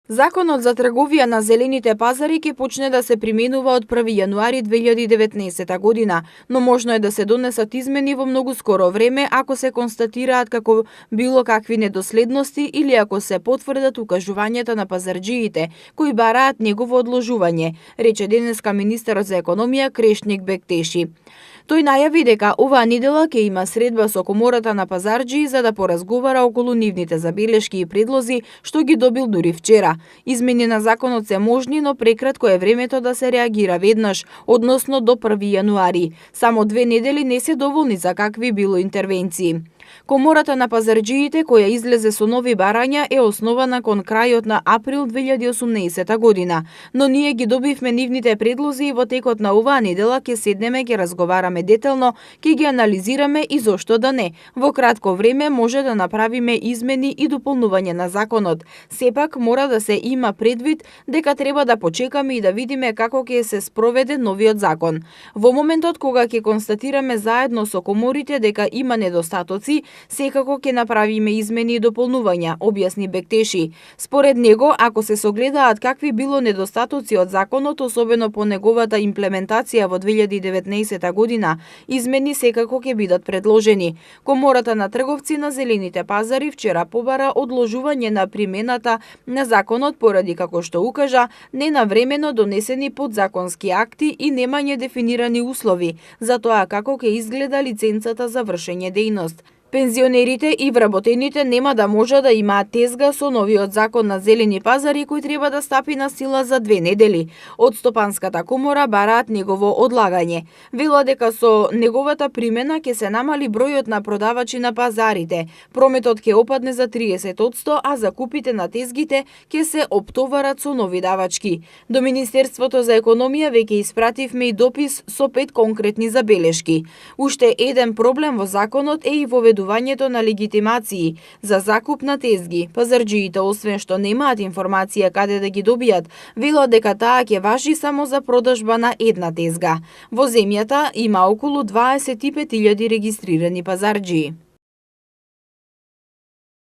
Законот за трговија на зелените пазари ќе почне да се применува од 1 јануари 2019 година, но можно е да се донесат измени во многу скоро време ако се констатираат како било какви недоследности или ако се потврдат укажувањата на пазарџиите кои бараат негово одложување, рече денеска министерот за економија Крешник Бектеши. Тој најави дека оваа недела ќе има средба со Комората на пазарџии за да поразговара околу нивните забелешки и предлози што ги добил дури вчера. Измени на законот се можни, но прекратко е времето да се реагира веднаш, односно до 1 јануари. Само 2 недели не се доволни за какви било интервенции. Комората на пазарџиите, која излезе со нови барања, е основана кон крајот на април 2018 година, но ние ги добивме нивните предлози и во текот на оваа недела ќе седнеме, ќе разговараме детално, ќе ги анализираме и зошто да не. Во кратко време може да направиме измени и дополнување на законот. Сепак мора да се има предвид дека треба да почекаме и да видиме како ќе се спроведе новиот закон. Во моментот кога ќе констатираме заедно со коморите дека има недостатоци, секако ќе направиме измени и дополнувања, објасни Бектеши. Според него, ако се согледаат какви било недостатоци од законот, особено по неговата имплементација во 2019 година, измени секако ќе бидат предложени. Комората на трговци на зелените пазари вчера побара одложување на примената на законот поради, како што укажа, ненавремено донесени подзаконски акти и немање дефинирани услови за тоа како ќе изгледа лиценцата за вршење дејност. Пензионерите и вработените нема да може да имаат тезга со новиот закон на зелени пазари кој треба да стапи на сила за 2 недели. Од Стопанската комора бараат негово одлагање. Вела дека со неговата примена ќе се намали бројот на продавачи на пазарите. Прометот ќе опадне за 30%, а закупите на тезгите ќе се оптоварат со нови давачки. До Министерството за економија веќе испративме и допис со 5 конкретни забелешки. Уште еден проблем во законот е и воведувањето на легитимации за закуп на тезги. Пазарџиите, освен што немаат информација каде да ги добијат, велат дека таа ќе важи само за продажба на една тезга. Во земјата има околу 25.000 регистрирани пазарџии.